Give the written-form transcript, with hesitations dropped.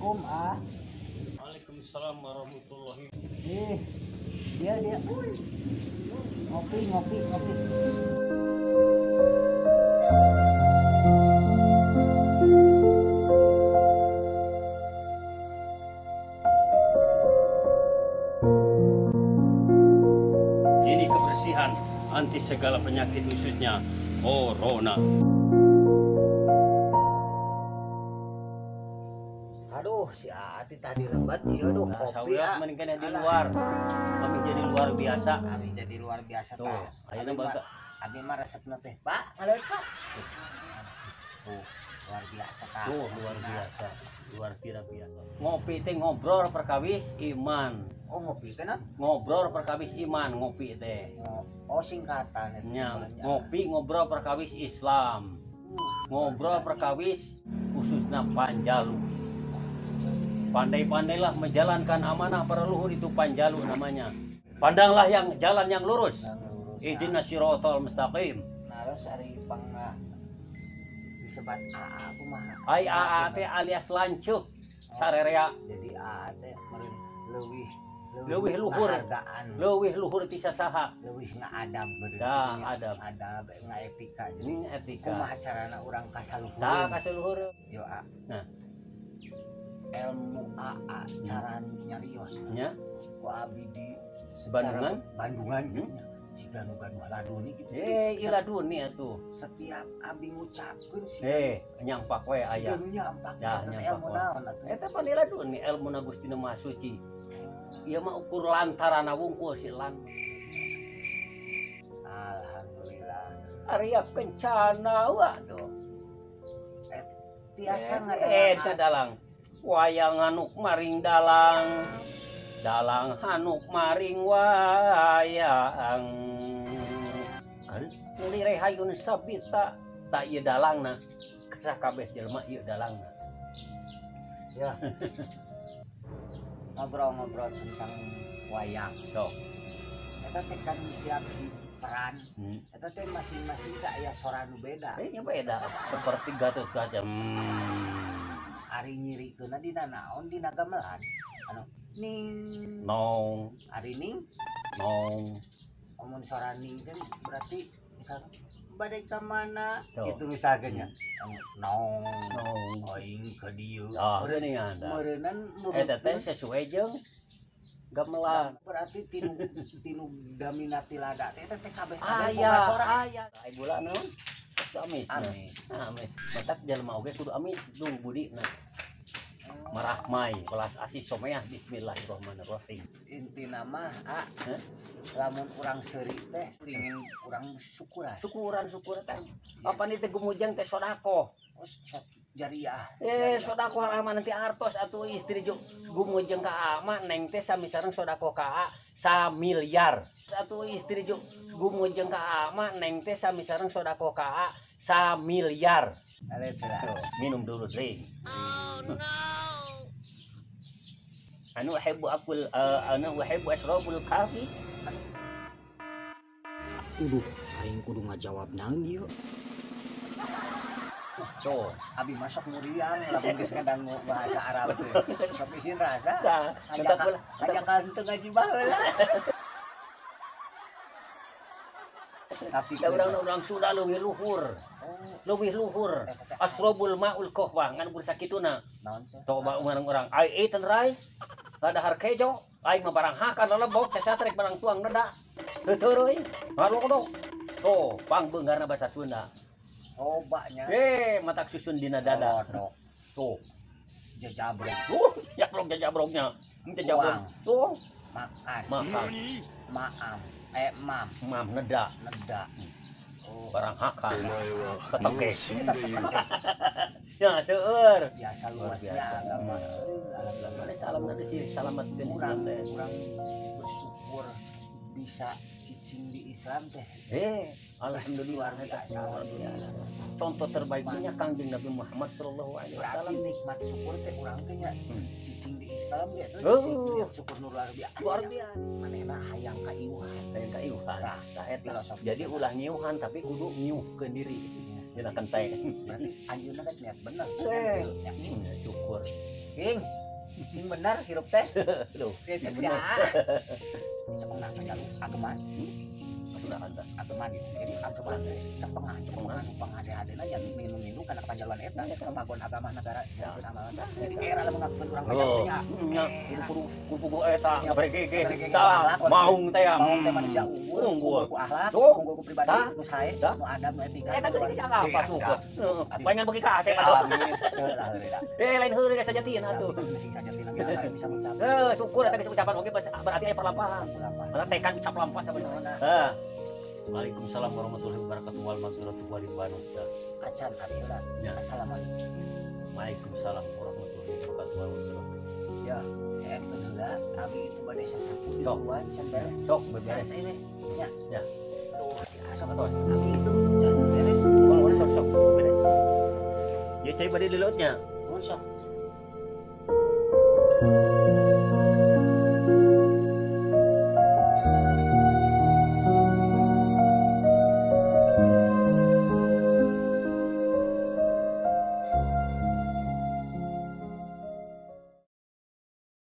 Assalamualaikum, ah. Waalaikumsalam warahmatullahi. Ih, dia dia. Ngopi ngopi ngopi. Ini kebersihan anti segala penyakit khususnya corona. Aduh, si Ati tadi lebat ieu duh Nah, kopi ah. Mending di luar. Kami jadi luar biasa. Kami jadi luar biasa tuh. Tah. Abi mah resepna teh, Pak. Ngaleut, Pak. Tuh, luar biasa tah. Tuh, luar biasa. Luar tidak biasa. Ngopi teh ngobrol perkawis iman. Oh, ngopi teh naon? Ngobrol perkawis iman ngopi teh. Oh, singkatan eta. Nya, ngopi ngobrol perkawis Islam. Ngobrol perkawis khususnya Panjalu. Pandai-pandailah menjalankan amanah para leluhur, itu Panjalu namanya. Pandanglah yang jalan yang lurus. Ihdinas siratal mustaqim. Nah, ari pangna disebat AA kumaha? Ai AA teh alias lanceuk sarerea. Jadi AA teh meureun leuwih leuwih luhur. Leuwih luhur ti sasaha. Leuwih ngaadab meureun. Dah, adab. Adab ngaetika. Jadi etika. Kumaha carana urang kasaluhur? Tah kasaluhur. Yo A. Nah. Ilmu AA cara nyarios nya ku abi di Bandungan Bandungan gitu nya si ganu-ganu laduni gitu. Jadi laduni atuh setiap abi ngucapkeun si nyampak we aya si ganu nyampak ya, eta ilmu naon atuh eta pan laduni ilmu na Gusti Nu Maha Suci ieu mah ukur lantarana wungkul si lan. Alhamdulillah Arya Kencana waduh tiasa ngadalang eta dalang wayang hanuk maring dalang, dalang hanuk maring wayang. Kan nilai hayun sabita tak ieu dalangna, kabeh jelema ieu dalangna. Ya. Ngobrol-ngobrol tentang wayang. Sok. Eta teh kan tiap hiji peran, eta teh masing-masing teh aya sora nu beda. Nya beda, seperti Gatot Kaca. Ari nyirikeunna dina naon dina gamelan anu ning nong ari ning nong omun sora ning teh berarti misalkan bade ka mana gitu misalkan nya nong nong aing ka dieu meureunnan eta teh sesuai jeung gamelan berarti tinu tinu damina tilada teh eta teh kabeh kabeh boga sora aya ai gula naon amis amis amis matak jelema oge kudu amis dung budina marahmai welas asih someah bismillahirrahmanirrahim. Intina mah a lamun urang seuri teh ingin urang syukuran syukuran syukuran teh apa nih teh gumujeng teh sedekah oh jariah sedekah lah nanti artos atuh istri gumujeng ka ama neng teh sami sareng sedekah ka a samiliar atuh istri gumujeng ka ama neng teh sami sareng sedekah ka a samiliar. Minum dulu drink. Oh no. Anu uhibbu akul anu uhibbu asrabul kafi. Uduh, aing kudu ngajawab naon ieu. Tuh, abi masuk muriang lamun geus ngadangu bahasa Arab teh. Sok isin rasa. Ngajakan teu ngaji baheula. Tapi urang-urang Sunda leuwih luhur. Leuwih luhur. Asrobul maul kohwah ngan bur sakituna. Toba urang-urang I eat and rice. Ladahar kejo, aing mah barang hakan lelebok cacatrek barang tuang neda. Heuteureuy, ngalodok. Tuh, pangbeungharna bahasa Sunda. Tobanya. Matak susun dina dada. Tuh. Jajabrok. Tuh, jajabrok jajabroknya. Jajabrok. Tuh. Makan. Makan. Maam. Mam. Mam neda. Neda. Oh. Barang hakan. Teteke. Ya, seueur. Biasa luasnya agama. Alhamdulillah salam dari sini, salamat urang urang bersyukur bisa cicing di Islam teh. Alhamdulillah luar biasa. Alhamdulillah. Contoh terbaiknya Kangjeng Nabi Muhammad sallallahu alaihi wasallam. Berarti nikmat syukur teh urang teh nya cicing di Islam ge teh syukur nu luar biasa. Luar biasa. Manehna hayang ka iuhan. Hayang ka iuhan. Tah eta. Jadi ulah nyiuhan tapi kudu nyiuhkeun diri. Dina kenteng. Berarti anjeunna rek niat bener. Syukur. King. Sing bener hirup teh. Aduh. Teh sia. Cepengna jalur ageman. Ageman gitu. Jadi ageman teh cepengan, cepengan pangade-adena nya minum-minum kana kapanjaluan eta kemagon agama negara jeung amalan. Jadi era lamun ngakukeun urang panjalu nya. Kudu eta ngabaregege. Tah, maung teh ya. Maung teh manusia unggul, unggul ku akhlak, unggul ku pribadi, nu sae, nu adab, nu etika. Eta geuning bisa apa syukur. Palingan beuki ka asep atuh. Lain heureuy sajatina atuh. Sing sajatina ge bisa ngucap. Syukur eta geus ucapan oge berarti aya perlampahan. Mata tekan ucap lampah sabenerna. Heeh. Waalaikumsalam warahmatullahi wabarakatuh wal magfiratu wal ridwanu. Acan abdi. Assalamualaikum. Waalaikumsalam warahmatullahi wabarakatuh wal magfiratu. Ya, saya heula abi itu bade sasapu duluan can beres. Sok beres. Ya. Ya. Aduh, si asok. Abi itu can beres. Oh, sok sok beres. Ya cai bade dileutnya. Mun sok.